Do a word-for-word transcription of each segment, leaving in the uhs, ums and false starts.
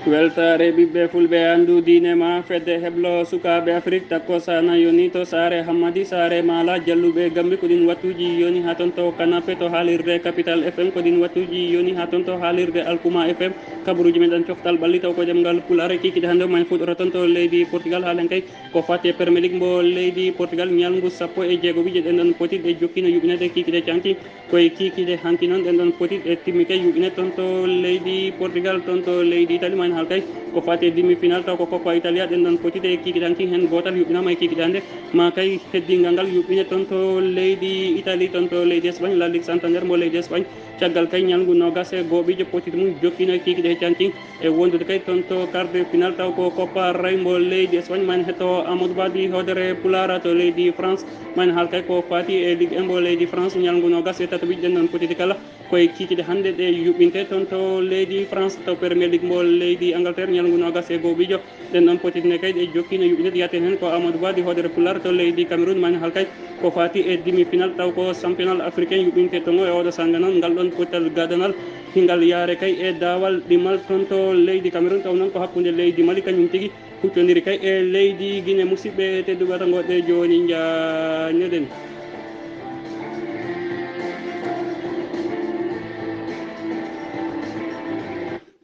Weltaare ɓiɓɓe fulɓe, anndu diine ma. Fedde heblo sukaaɓe Afrik takko sana yoni to saare Hammadi, saare Maala, Jalluɓe Gambi. Ko ɗin wattuuji yoni haa toon to Kanape, to haalirde Capital F M. Ko ɗin wattuuji yoni haa toon to haalirde Alkuma F M. Kabaruuji meɗen coftal ɓalli taw ko ɗemngal Pulaar. Kikiɗe hannde o ma en fuɗɗoro toon to leydi Portugal, haalen kay ko faati e Premier League mbo leydi Portugal. Ñalngu sappo e jeegoɓijo ɗen ɗon poti ɗe jokkino yuɓɓinede kikiɗe canki. Koye kikiɗe hanki noon ɗen ɗon poti ɗe timmi kay yuɓɓine toon to leydi Portugal, toon to leydi Italie. Ma en haal kay ko faati e demi final taw ko Coppa Italia, ɗen ɗon poti ɗe kikiɗe hanki heen gootal yuɓɓinaama e kikiɗe hannde. Ma kay heddingal ngal yuɓɓine toon to leydi Italie, toon to leydi Espagne, La Ligue Santander mbo leydi Espagne. Caggal kay ñalngu noogas e gooɓijo poti mum jokkino e kikiɗe e canki. E wondude kay toon to quart de final taw ko Coppa Rey mbo leydi Espagne. Ma en hetto Amadou Ba di hoodere Pulaar to leydi France. Ma en haal kay ko faati e Ligue un mbo leydi France. Ñalngu noogas e tataɓijo ɗen ɗon potiti kala koye kikiɗe hannde ɗe yuɓɓinte toon to leydi France, to Premier League mbo leydi Angleterre. Ñalngu noogas e gooɓijo ɗen ɗon potiti ne kay ɗe jokkino yuɓɓinede. Yaten heen ko Amadou Ba di hoodere Pulaar to leydi Cameroun. Ma en haal kay ko faati e demi final taw ko championnat africain yuɓɓinte toon o. E oɗo sannga noon ngal ɗon pottal gadanal hingal yaare kay e daawal ɗimal toon to leydi Cameroun, taw noon ko hakkunde leydi Mali kañum tigi huccondiri kay e leydi Guinée. Musidɓe tedduɓe, to ngoɗɗe jooni njañoɗen.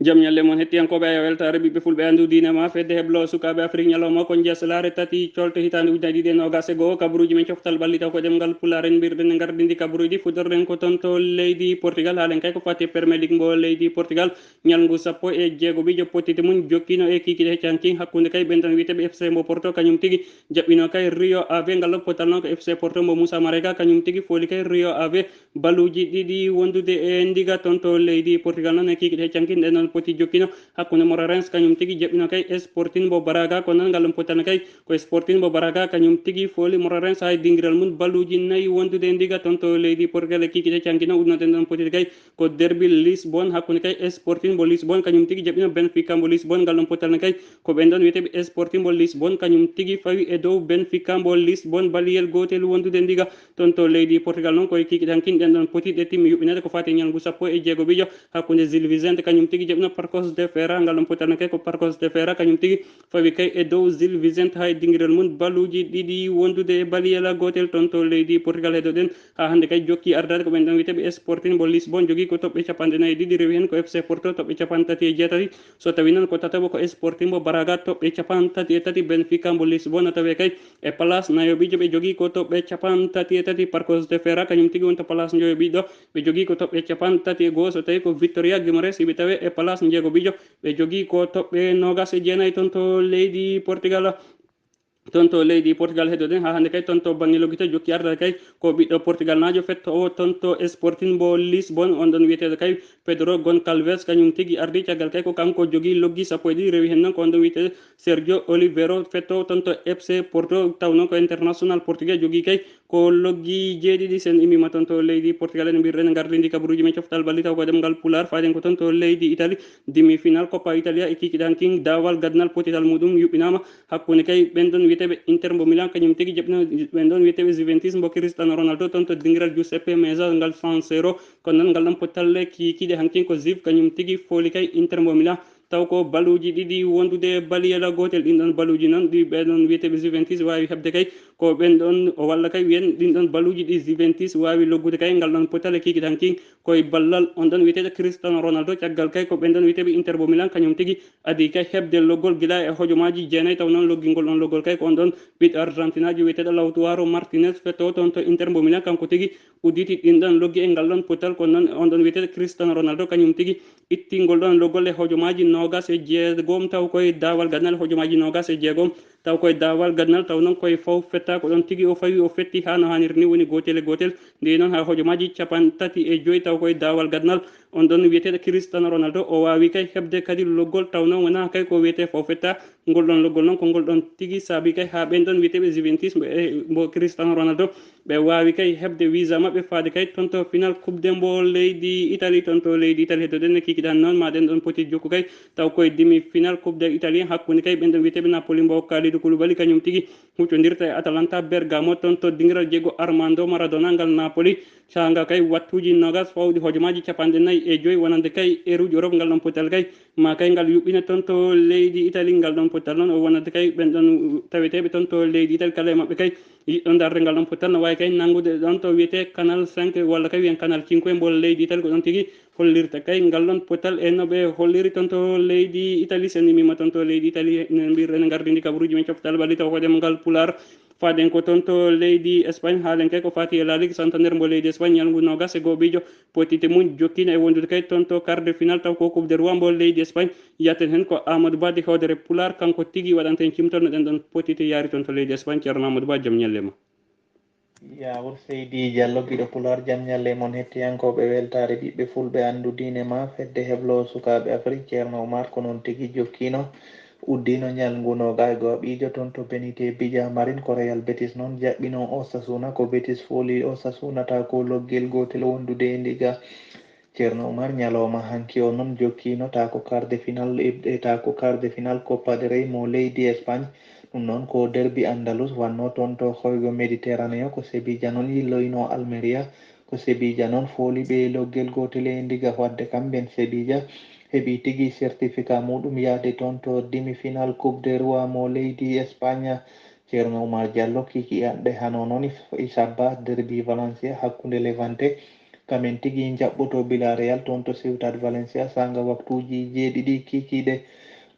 Jam ñalle mon hettiyankooɓe, ayo weltaare ɓiɓɓe fulɓe, anndu diine ma. Fedde heblo sukaaɓe Afrik ñalawma ko njeslaare tati colte hitaande ujunaaji ɗiɗi e noogas e goo. Kabaruuji men coftal ɓalli taw ko ɗemngal Pulaar en mbirɗen e ngardindi kabaruuji. Fuɗɗorɗen ko toon to leydi Portugal, haalen kay ko faati e Premier League mbo leydi Portugal. Ñalngu sappo e jeegoɓijo pottitte mum jokkino e kikiɗe heccanki hakkunde kay ɓen tan wiyeteeɓe F C mbo Porto, kañum tigi jaɓɓino kay Rio Ave. Ngal ɗo potal noon ko F C Porto mbo Moussa Marega, kañum tigi fooli kay Rio Ave baluuji ɗiɗi wondude e ndiga toon to leydi Portugal noon e kikiɗe heccanki. Nden noon poti jokkino hakkunde Moreirense, kañum tigi jaɓɓino kay Sporting mbo Braga. Ko noon ngal ɗon potal kay ko Sporting mbo Braga, kañum tigi fooli Moreirense haa e dingiral mum baluuji nayi wondude e ndiga toon to leydi Portugal e kikiɗe heccanki. Noon udnoɗen ɗon poti kay ko derbi Lisbon hakkunde kay Sporting mbo Lisbon, kañum tigi jaɓɓino Benfica mbo Lisbon. Ngal ɗon potal ne kay ko ɓen ɗon wiyeteeɓe Sporting mbo Lisbon, kañum tigi fawi e dow Benfica mbo Lisbon, baliyel gootel wondude ndiga toon to leydi Portugal. Noon koye kikiɗe hankin ɗen ɗon poti ɗe timmi yuɓɓinede ko faati e ñalngu sappo e jeegoɓijo hakkunde Gil Vicente, kañum tigi jaɓɓino Paços de Ferreira. Ngal ɗon potal ne kay ko Paços de Ferreira, kañum tigi fawi kay e dow Gil Vicente haa e dingiral mum baluuji ɗiɗi wondude e baliyel gootel toon to leydi Portugal. Heɗoɗen haa hannde kay jokki ardaade ko ɓen ɗon wiyeteeɓe Sporting mbo Lisbon, jogii ko toɓɓe capanɗe nayi e ɗiɗi, rewi heen ko F C Porto toɓɓe capanɗe tati e jeetati. So tawii noon ko tataɓo ko Sporting mbo Braga toɓɓe capanɗe tati e tati, Benfica mbo Lisbon no tawee kay e place nayoɓijo, ɓe jogii ko toɓɓe capanɗe tati e tati. Paços de Ferreira kañum tigi woni to place njoyoɓijo, ɓe jogii ko toɓɓe capanɗe tati e goo. So tawii ko Vitória Guimarães hiɓe tawee e place njeegoɓijo, ɓe jogii ko toɓɓe noogas e jeenayi toon to leydi Portugal. Toon to leydi Portugal heɗoɗen haa hannde kay toon to bannge loggita jokki ardaade kay ko ɓiɗɗo Portugal naajo fettoowo toon to Sporting mbo Lisbon, on ɗon wiyeteeɗo kay Pedro Goncalves, kañum tigi ardi caggal kay ko kanko jogii loggi sappo e ɗiɗi, rewi heen noon ko on ɗon wiyeteeɗo Sergio Oliveira fettoowo toon to F C Porto, taw noon ko international portugais jogii kay ko loggi jeeɗiɗi. Sen immiima toon to leydi Portugal, en mbirɗen ngardindi kabaruuji men coftal ɓalli taw ko ɗemngal Pulaar, faaɗen ko toon to leydi Italie, demi final Coppa Italia e kikiɗe hankin daawal gadnal potital muɗum yuɓɓinaama hakkunde kay ɓen ɗon wiyeteeɓe Inter mbo Milan, kañum tigi jaɓɓino ɓen ɗon wiyeteeɓe Juventus mbo Cristiano Ronaldo toon to dingiral Giuseppe Meazza ngal San Siro. Kono noon ngal ɗon potalle kikiɗe hankin ko Juve kañum tigi fooli kay Inter mbo Milan, taw ko baluuji ɗiɗi wondude e baliyela gootel. Ɗin ɗon baluuji noon ɗi ɓen ɗon wiyeteeɓe Juventus waawi heɓde kay ko ɓen ɗon o walla kay wiyen ɗin ɗon baluuji ɗi Juventus waawi loggude kay ngal ɗon potalle kikiɗe hankin koye ballal on ɗon wiyeteeɗo Cristiano Ronaldo. Caggal kay ko ɓen ɗon wiyeteeɓe Inter mbo Milan kañum tigi adii kay heɓde loggol gila e hojomaaji jeenayi, taw noon loggingol on loggol kay ko on ɗon ɓiɗɗo Argentinaajo wiyeteeɗo Lautaro Martinez fettoowo toon to Inter mbo Milan, kanko tigi udditi ɗin ɗon loggi e ngal ɗon potal. Ko noon on ɗon wiyeteeɗo Cristiano Ronaldo kañum tigi itti ngol ɗon loggol e hojomaaji noogas e jeegom, taw koye daawal gadnal hojomaaji noogas e jeegom, taw koye daawal gadnal, taw noon koye faw fetta ko ɗon tigi o fawi o fetti haa no haaniri ni woni gootel e gootel. Nde noon haa hojomaaji capanɗe tati e joyi taw koye daawal gadnal on ɗon wiyeteeɗo Cristiano Ronaldo o waawi kay heɓde kadi loggol, taw noon wonaa kay ko wiyetee faw fetta. Ngol ɗon loggol noon ko ngol ɗon tigi saabi kay haa ɓen ɗon wiyeteeɓe Juventus mbo, e, mbo Cristiano Ronaldo ɓe waawi kay heɓde visa maɓɓe faade kay toon to final coupe de mbo leydi Italie, toon to leydi Italie. Heɗoɗen ne kikiɗe hankin noon ma ɗen ɗon poti jokku kay taw koye demi final coupe de Italie hakkunde kay ɓen ɗon wiyeteeɓe Napoli mbo Kalidou Koulibaly kañum tigi huccondirta e Atalanta Bergamo, toon to dingiral jeego Armando Maradona ngal Napoli. Saanga kay wattuuji noogas fawɗi hojomaaji capanɗe nayi e joyi, wonande kay eruuji Europe, ngal ɗoon potal kay ma kay ngal yuɓɓina toon to leydi Italie. Ngal ɗoon potal noon o wonande kay ɓen ɗoon taweteeɓe toon to leydi Italie, kala e maɓɓe kay yiɗɗo darde ngal ɗoon potal no waawi kay nanngude ɗoon to wiyetee Canal cinq walla kay wiyen Canal cinque mbo leydi Italie. Ko ɗoon tigi hollirta kay ngal ɗoon potal e no ɓe holliri toon to leydi Italie. So en immiima toon to leydi Italie, no mbiyruɗen en ngardini kabaruuji men coftal ɓalli taw ko ɗemngal Pulaar. Faaden ko toon to leydi Espagne, haalen kay ko faati e La Ligue Santander mbo leydi Espagne, ñalngu noogas e go'o ɓiijo, potite mum jokkiino e wondude kay toon to quart de finale, taw ko Coupe de Roi mbo leydi Espagne. Yatten heen ko Amadou Ba di hoodere Pulaar, kanko tigi waɗanta en cimtol no ɗen ɗoon potite yaari toon to leydi Espagne. Ceerno Amadou Ba, jam ñalle ma. Yaawur Seydi Diallo, giɗo Pulaar, jam ñalle mon. Hettiyankooɓe weltaare ɓiɓɓe fulɓe, anndu diine ma, fedde heblo sukaaɓe Afrik, Ceerno Oumar ko noon tigi jokkiino, uddiino ñalngu noogas e go'o ɓiijo toon to Benite Villamarín. Ko Real Betis noon jaɓɓino Osasuna, ko Betis fooli Osasuna, taw ko loggel gootel wondude e ndiga. Ceerno Oumar, ñalawma hanki o noon jokkiino, taw ko quart de finale, e taw ko quart de finale Copa del Rey mo leydi Espagne. Ɗum noon ko derbi Andalus wannoo toon to hoygo Méditerranée o. Ko Sevilla noon yilloyno Almeria. Ko Sevilla noon fooli ɓe loggel gootel e ndiga, waɗde kamɓe Sevilla heɓi tigi certificat muɗum yahde toon to demi-finale Coupe de Roi mo leydi Espagne. Ceerno Oumar Diallo, kikiiɗe hano noon i sabba derbi Valencia hakkunde Levante, kamen tigi njaɓɓoto Villarreal toon to Ciudad Valencia saanga waktuuji jeeɗiɗi kikiiɗe.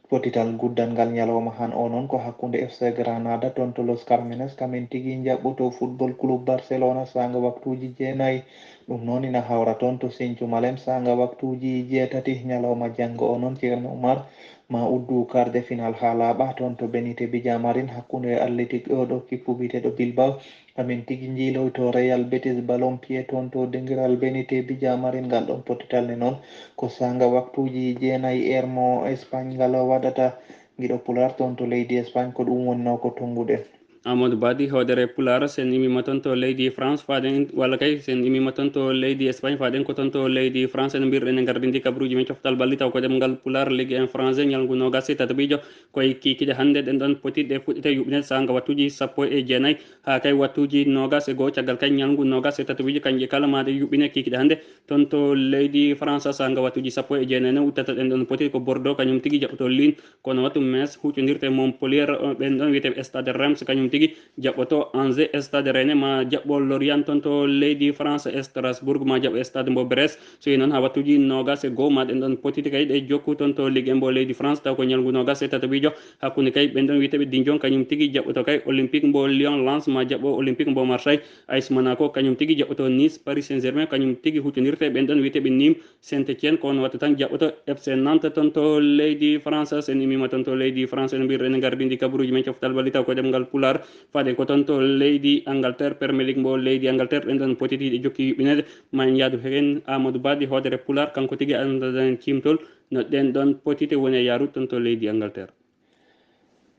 Potital guddal ngal ñalawma han o noon ko hakkunde F C Granada toon to Los Carmenes, kamen tigi njaɓɓoto Football Club Barcelona saanga waktuuji jeenayi. Ɗum noon ina hawra toon to Sinthiou Malem saanga waktuuji jeetati ñalawma janngo o noon. Ceerno Oumar, ma uddu quart de finale haa laaɓa toon to Benite Villamarín hakkunde Athletic, o ɗo kippu biyeteeɗo Bilbao. Kamen tigi njiiloyto Real Betis Ballon Pied toon to dingiral Benite Villamarín. Ngal ɗoon potital ne noon ko saanga waktuuji jeenayi heure mo Espagne ngal waɗata. Giɗo Pulaar, toon to leydi Espagne ko ɗum wonnoo ko tonnguɗen. Amadou Badi, hoodere Pulaar, so en immiima toon to leydi France, faaden, walla kay so en immiima toon to leydi Espagne, faaden ko toon to leydi France, no mbiyruɗen e ngardiiji kabaruuji men coftal ɓalli taw ko ɗemngal Pulaar, Ligue un français, ñalngu noogas e tataɓiijo. Ko e kikiiɗe hannde ɗen ɗoon potitɗe fuɗɗete yuɓɓineede saanga wattuuji sappo e jeenayi haa kay wattuuji noogas e go'o, caggal kay ñalngu noogas e tataɓiijo, kañƴe kala ma ɗe yuɓɓine kikiiɗe hannde toon to leydi France saanga wattuuji sappo e jeenayi. No uddata ɗen ɗoon potitɗe ko Bordeaux, kañum tigi jaɓɓoto Lille, kono wattu Metz huccondirta e Montpellier, o, ɓen ɗoon wiyeteeɓe Stade Reims, kañum tigi jaɓɓoto Angers, Stade Rennais ma jaɓɓo Lorient toon to leydi France, Strasbourg ma jaɓɓo Stade mbo Brest. So yi noon haa wattuuji noogas e go'o ma ɗen ɗoon potitɗe kay ɗe jokku toon to Ligue un mbo leydi France, taw ko ñalngu noogas e tataɓiijo hakkunde kay ɓen ɗoon wiyeteeɓe Dijon, kañum tigi jaɓɓoto kay Olympique mbo Lyon, Lens ma jaɓɓo Olympique mbo Marseille, A S Monaco kañum tigi jaɓɓoto Nice, Paris Saint-Germain kañum tigi huccondirta e ɓen ɗoon wiyeteeɓe Nîmes, Saint-Étienne ko on watta tan jaɓɓoto F C Nantes toon to leydi France. So en immiima toon to leydi France, no mbiyruɗen e ngardiiji kabaruuji men coftal ɓalli taw ko ɗemngal Pulaar, faaden ko toon to leydi Angleterre, Premier League mbo leydi Angleterre, ɗen ɗoon potitɗe jokki yuɓɓineede. Ma en yaadu heen Amadou Badi, hoodere Pulaar, kanko tigi addana en ciimtol no ɗen ɗoon potitɗe woni e yahrude toon to leydi Angleterre.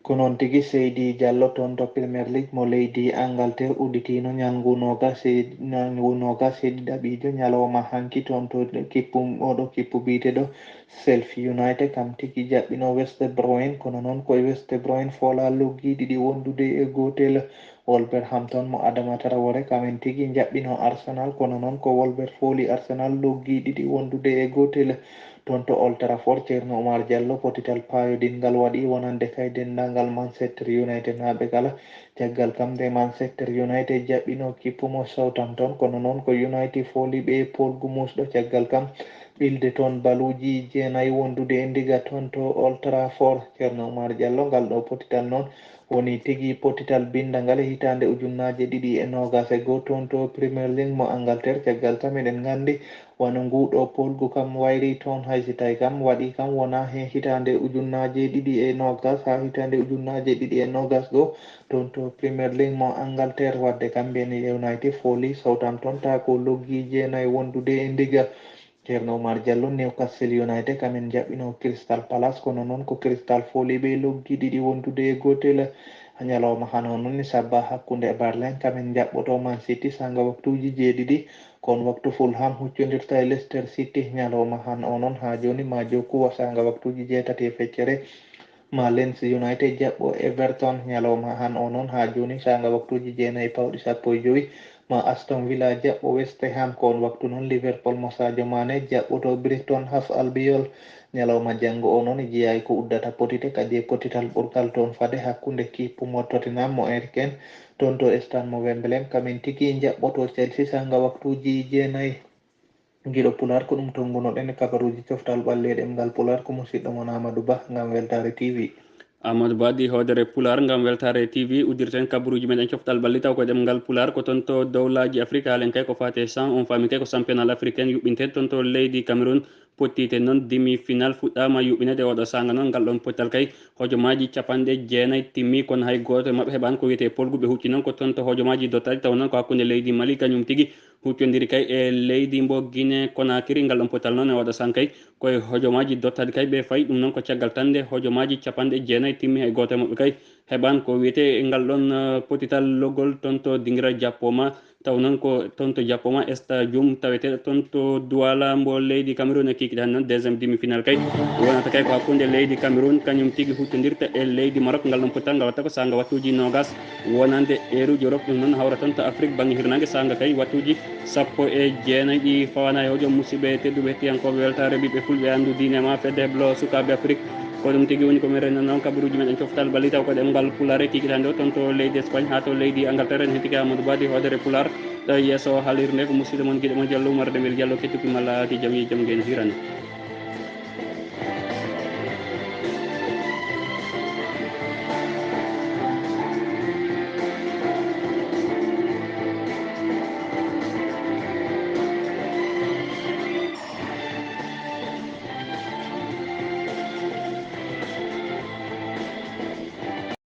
Ko noon tigi, Seydi Diallo, toon to Premier League mo leydi Angleterre udditiino ñalngu noogas e, ñalngu noogas e ɗiɗaɓiijo ñalawma hanki toon to kippu, oɗo kippu biyeteeɗo Sheffield United, kam tigi jaɓɓino West Brom, kono noon ko West Brom foola loggi ɗiɗi wondude e gootel. Wolverhampton mo Adama Traoré, kamen tigi njaɓɓino Arsenal, kono noon ko Wolver fooli Arsenal loggi ɗiɗi wondude e gootel. Toon to Old Trafford, Ceerno Oumar Diallo, potital paayodingal waɗi wonande kay denndaangal Manchester United naaɓe kala. Caggal kam nde Manchester United jaɓɓino kippu mo Southampton, kono noon ko United fooli ɓe poolgu muusɗo. Caggal kam ɓilde toon baluuji jeenayi wondude e ndiga toon to Old Trafford. Ceerno Oumar Diallo, ngal ɗo potital noon woni tigi potital binndangal e hitaande ujunnaaje ɗiɗi e noogas e go'o toon to Premier League mo Angleterre. Caggal kam eɗen nganndi wano nguu ɗo poolgu kam wayri toon, hay si tawi kam waɗi kam wonaa he hitaande ujunnaaje ɗiɗi e noogas haa hitaande ujunnaaje ɗiɗi e noogas go'o toon to Premier League mo Angleterre. Waɗde kam mbiyen United fooli Southampton, taw ko loggi jeenayi wondude e ndiga. Ceerno Oumar Diallo, Newcastle United kamen njaɓɓino Crystal Palace, kono noon ko Crystal fooli ɓe loggi ɗiɗi wondude e gootel. Ñalawma hano noon ni sabba hakkunde Burnley kamen njaɓɓoto Man City saanga waktuuji jeeɗiɗi, ko on waktu Fulham huccondirta e Leicester City. Ñalawma han o noon haa jooni ma jokku saanga waktuuji jeetati e feccere. Ma Leeds United jaɓɓo Everton ñalawma han o noon haa jooni, saanga waktuuji jeenayi pawɗi sappo e jowi. Ma Aston Villa jaɓɓo West Ham ko on waktu noon. Liverpool mo Sadio Mane jaɓɓoto Brighton Hove Albion ñalawma janngo o noon. E jeyaay ko uddata potite kadi e potital ɓurgal toon fade hakkunde kippu mo Tottenham mo Harry Kane toon to stade mo Wembley. Kamin tigi jaɓɓoto Chelsea saanga waktuuji jeenayi. Giɗo Pulaar, ko ɗum tonngunoɗen e kabaruuji coftal ɓalli e ɗemngal Pulaar, ko musiɗɗo mon Amadou Ba ngam Weltaare T V. Amadou Ba di hoodere Pulaar ngam Weltaare T V, uddirten kabaruuji meɗen coftal ɓalli taw ko e ɗemngal Pulaar, ko toon to dowlaaji Afrik, haalen kay ko faati e chan, on faami kay ko championnat africain yuɓɓinten toon to leydi Cameroun, pottite noon demi final fuɗɗaama yuɓɓineede oɗo saanga noon, ngal ɗon pottal kay hojomaaji capanɗe jeenayi timmi, kono hay gooto e maɓɓe heɓaani ko wiyetee polgu, ɓe hucci noon ko toon to hojomaaji dottaaɗi, taw noon ko hakkunde leydi Mali kañum tigi huccondiri kay e leydi mbo Guinée Conakry, ngal ɗon potal noon e oɗo saanga kay koye hojomaaji dottaaɗi kay ɓe fayi ɗum noon ko caggal tan nde hojomaaji capanɗe jeenayi timmi hay gooto e maɓɓe kay heɓaani ko wiyetee ngal ɗon, eh, potital loggol toon to dingiral jappooma, taw noon ko toon to jappooma stadium taweteeɗo toon to Douala mbo leydi Cameroun e kikiiɗe hannde noon deuxième demi final kay wonata kay ko hakkunde leydi Cameroun kañum tigi huccondirta e leydi Maroc, ngal ɗon potital ngal watta ko saanga wattuuji noogas wonande eeruuji Europe, ɗum noon hawra toon to Afrique bannge hirnaange saanga kay wattuuji sappo e jeenayi ɗi fawaana e hojom. Musidɓe tedduɓe hettiyankooɓe Weltaare ɓiɓɓe fulɓe anndu diine ma fedde heblo sukaaɓe Afrique, ko ɗum tigi woni ko min renna noon kabaruuji meɗen coftal ɓalli taw ko ɗemngal Pulaar e kikiiɗe hannde o toon to leydi Espagne haa to leydi Angleterre. En hettike Amadou Ba di hoodere Pulaar ɗo e yeeso haalirde ko musidɗo mon giɗo mon Diallo Oumar Demel Diallo kettuki malla ki jam yi jam ngeen hirande.